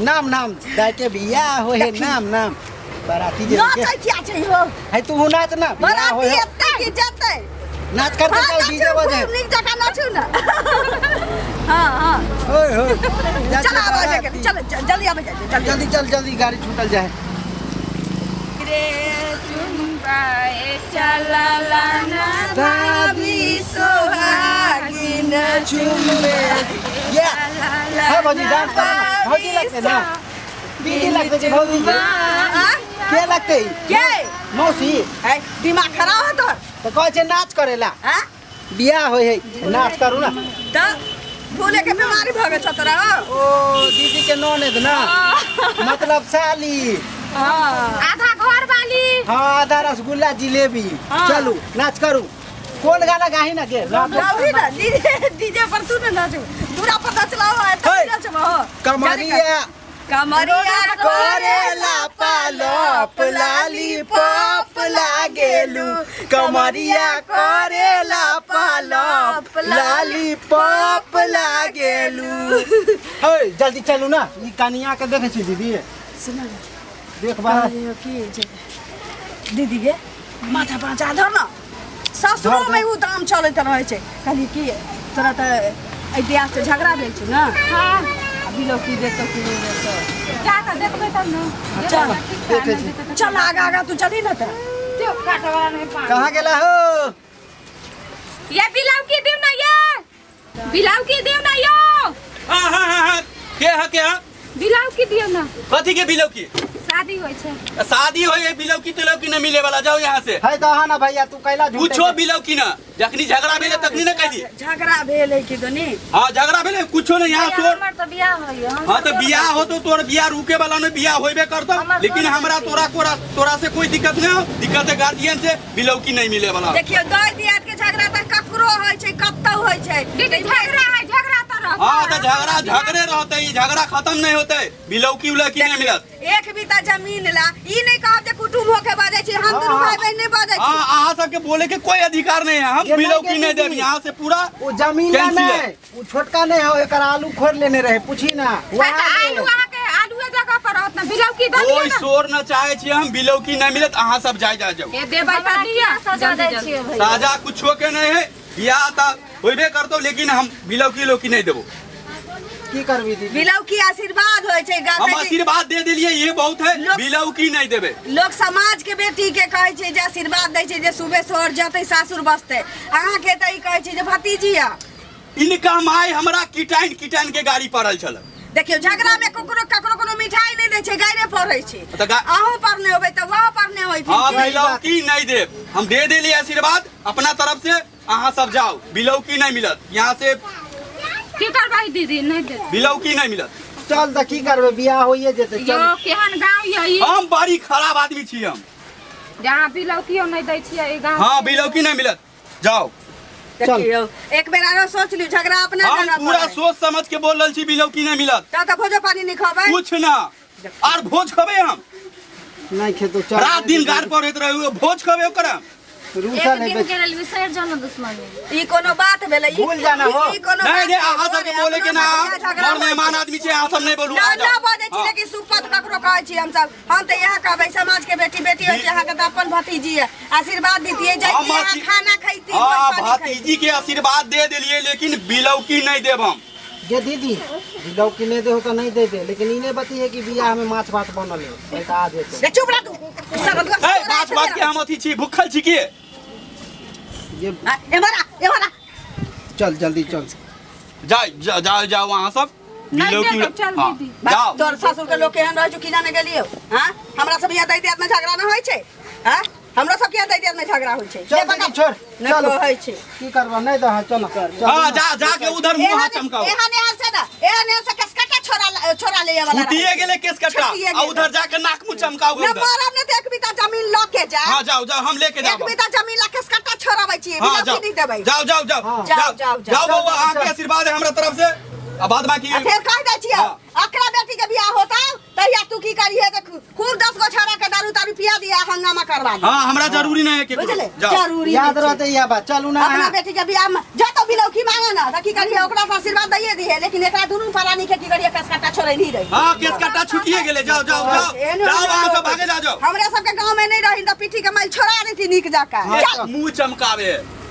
नाम नाम दाई के बियाह होय है नाम नाम बाराती जे नाचै किया छै हो है तू नाच ना बियाह होय बाराती एतै कि जेतै नाच करते हाँ, चल डीजे नाचू, बजे खूब नीक जकाँ नाचू ना। हाँ हाँ ओए होए चल आबै जाके चल जल्दी आबै जाके जल्दी जल्दी चल जल्दी गाड़ी छूटल जाए रे चुम्बाए चलला ना भाभी सोहागिन चुम्बे या हाँ भौजी डांस करो ना भौजी लगते ना दीदी लगते छै भौजी के के लगते के मौसी है दिमाग खराब है तोर तो कहै छै नाच करेला हाँ बियाह होय है नाच करू ना त भूले के बीमारी भऽ गेल छौ तोरा हो ओ दीदी के ननद ना मतलब साली आधा घर वाली हाँ आधा रसगुल्ला जिलेबी हाँ। चलू नाच करू कोन गाना गाही ना के नाच गाही ना डीजे डीजे पर तू ना नाचू दूरा पर नचलाओ है तू हे। नचबो हो कमरिया कमरिया करेला पालप लाली पॉप लागेलू कमरिया करेला पालप लाली पॉप लागेलू हे जल्दी चलू ना ई कनिया के देखै छी दीदी सुन ना देख बा कहलियौ की जे दीदी गे माथा पाँचा धर न ससुरो धर, में उ दाम चलैत रहै छै। कहलियै की तोरा तऽ एहि बियाह से झगड़ा भेल छौ ना हाँ बिलौकी देतौ कि नहि देतौ जा के देखबै तब ना चल देखै छी चल आगा आगा तू चली ना तऽ त्यो काटे वाला नहीं पानी कहाँ गेला हो ये बिलाव की देव ना ये बिलाव की देव ना यो हाँ हाँ हाँ हाँ के है के है बिलाव की दियो ना कथी के बिलौकी शादी होय छै शादी होय है बिलौकी तिलौकी न मिले वाला जाओ यहाँ से है तऽ ना भैया तू कैला झूठ कुछो बिलौकी न जखनी झगड़ा भेले तखनी न कहली झगड़ा भेल है कि दोनी हाँ झगड़ा भेले कुछो नहीं यहाँ तोर हमर तऽ बियाह होइए हाँ तो बियाह हो तो तोर बियाह रुके वाला नहीं बियाह होबे करतो लेकिन हमरा तोरा कोरा तोरा से कोई दिक्कत नहीं हो दिक्कत है गार्जियन से बिलौकी नहीं मिले वाला देखियो दई दियाद के झगड़ा तऽ ककरो होइ छै कतौ होइ छै दीदी झगड़ा है झगड़ा तो रहत हाँ तो झगड़ा झगड़े रहते ई झगड़ा खत्म नहीं होते बिलौकी उलौकी नहीं मिलत एक बीता जमीन ला ई नहीं कहब जे कुटुम होके बाजै छी हम दुनू भाई बहन नहीं बाजै छी हाँ अहाँ सबके बोले के कोई अधिकार नहीं है हम ये नहीं बिलौकी के नहीं देब दीदी। यहाँ से पूरा ओ जमीन ला कैंसिल है। नहीं ओ छोटका नहीं हो एकर आलू खोर लेने रहे पूछी ना आलू अहाँ के आलू जगह पर रहत ना बिलाव की दऽ दियो कोई ना शोर न चाहे छी हम बिलौकी नहीं मिलत अहाँ सब जाय जाय जाओ ये देबै तऽ दिया सजा दै जल्दी छियै भैया साजा कुछो के नहीं है बियाह तऽ होबे करतो लेकिन हम बिलौकी लौकी नहीं देबो की करबी दीदी बिलौकी आशीर्वाद होइ छै हम आशीर्वाद दे देलिए ये बहुत है बिलौकी नहीं देबे लोक समाज के बेटी के कहै छै जे आशीर्वाद दै छै जे सुबह सोहर जतै सासुर बसतै अहाँ के तऽ ई कहै छै जे भतीजी आ इनका माय हमरा किटाइन किटाइन के गाड़ी पड़ल छल देखियौ झगड़ा में ककरो ककरो कोनो मिठाई नहीं दै छै गाड़े पड़ै छै तऽ अहूँ पढ़ने होबै तऽ वहाँ पढ़ने होय हाँ बिलौकी नहीं देब हम दे देलिए आशीर्वाद अपना तरफ से अहाँ सब जाओ बिलौकी नहीं मिलत यहाँ से की करबै दीदी नहीं दे बिलौकी नहीं मिलत चल तऽ की करबै बियाह होइए जेतै यो चल केहन गाँव ये ई हम बड़ी खराब आदमी छी हम जहाँ बिलौकियो नहीं दै छियै ई गाँव हाँ बिलौकी नहीं मिलत जाओ देखियौ एक बेर आरो सोच लियौ झगड़ा अपना हम जगह पूरा सोच समझ के बोल रहल छी बिलौकी नहीं मिलत तऽ तऽ भोजो पानी नहीं खबै कुछ ना आर भोज खबे हम नहीं खेतो चल रात दिन गाड़ पड़ैत रहू भोज खबे ओकरा रूसल एक है दिन के लेल बिसरि जाउ ने दुश्मनी ई कोनो बात भेलै ई भूल जाना हो। ई कोनो नहीं बात नहीं अहाँ सबके बोले के ना झगड़ा बड़ मेहमान आदमी छै अहाँ सब नहीं बोलू ना आ ना जाओ। बाजै छी हाँ। लेकिन सुपथ ककरो कहै छी हमसब हम तऽ इएह कहबै समाज के बेटी बेटी होइ छै अहाँके तऽ अपन भतीजी है आशीर्वाद दितियै हम जैती अहाँ खाना खैती हाँ भोज पानी खैती। भतीजी के आशीर्वाद दे देलिए लेकिन बिलौकी नहीं देब हम गे दीदी बिलौकी नहीं देहो तो नहीं दे दे लेकिन ई नहीं बती है कि बियाह में माछ भात बनल है नहीं तऽ आ जेतै रे चुप रह तू सरदुआ ए माछ भात के हम अथी छी भूखल छी के ये एम्हर आ एम्हर आ चल जल्दी चल जाओ जाओ जाओ जाओ वहाँ सब नहीं बिलौकी देब, चल हाँ, दीदी। जाओ तोर सासुर के लोग केहन रहै छौ की जाने गेलियौ हाँ हमरा सब यहाँ दै दियाद में झगड़ा न होइ छै हाँ हमरा सब यहाँ दै दियाद में झगड़ा होइ छै चल दीदी छोड़ नहि चल कहै छै की करबा नहीं दह चल हाँ जा जा के उधर मुंह हाथ चमकाओ एहन एहन से ना एहन एहन से कसकटा छोड़ा छोड़ा ले वाला छुटिए गेले केस कट्टा छुटिए आ गेलै। उधर जाके नाक मुंह चमकाओ न उधर मरब ने तऽ एक बीता जमीन लऽ के जा हाँ जाओ जाओ हम लेके एक जाओ बीता जमीन लऽ केसकटा छोड़ाबै छियै हाँ बिलौकी जाओ नहि देबै जाओ जाओ जाओ हाँ। जाओ, जाओ, जाओ। जाओ बउआ अहाँ के आशीर्वाद है हमरा तरफ से आ बाद बाकी आ फेर कहि दै छियै हाँ। अकरा बेटी के बियाह होता तहिया तू की करिहे तऽ खूब 10 गो छोड़ा के दारू तारू पिया दिहे। आ हंगामा करवा दी। हां, हमरा जरूरी नहीं है के बुझले? जाओ। जरूरी याद नहीं छै। रहते यह बात। चलू ना। अपना बेटी के बियाह में जतो बिलौकी मांगे ना त की करिए, ओकरा से आशीर्वाद दैये दिहे, लेकिन एकरा दुनू प्राणी के की करिए, कसकटा छोड़ै नहीं रही। हां, केस कट्टा छुटिए गेले। जाओ जाओ जाओ जाओ, वहां से भागे जा जाओ। हमरा सबके गांव में नहीं रही त पीठी के मैल छोड़ा देती नीक जाका। चल। मुंह चमकावे।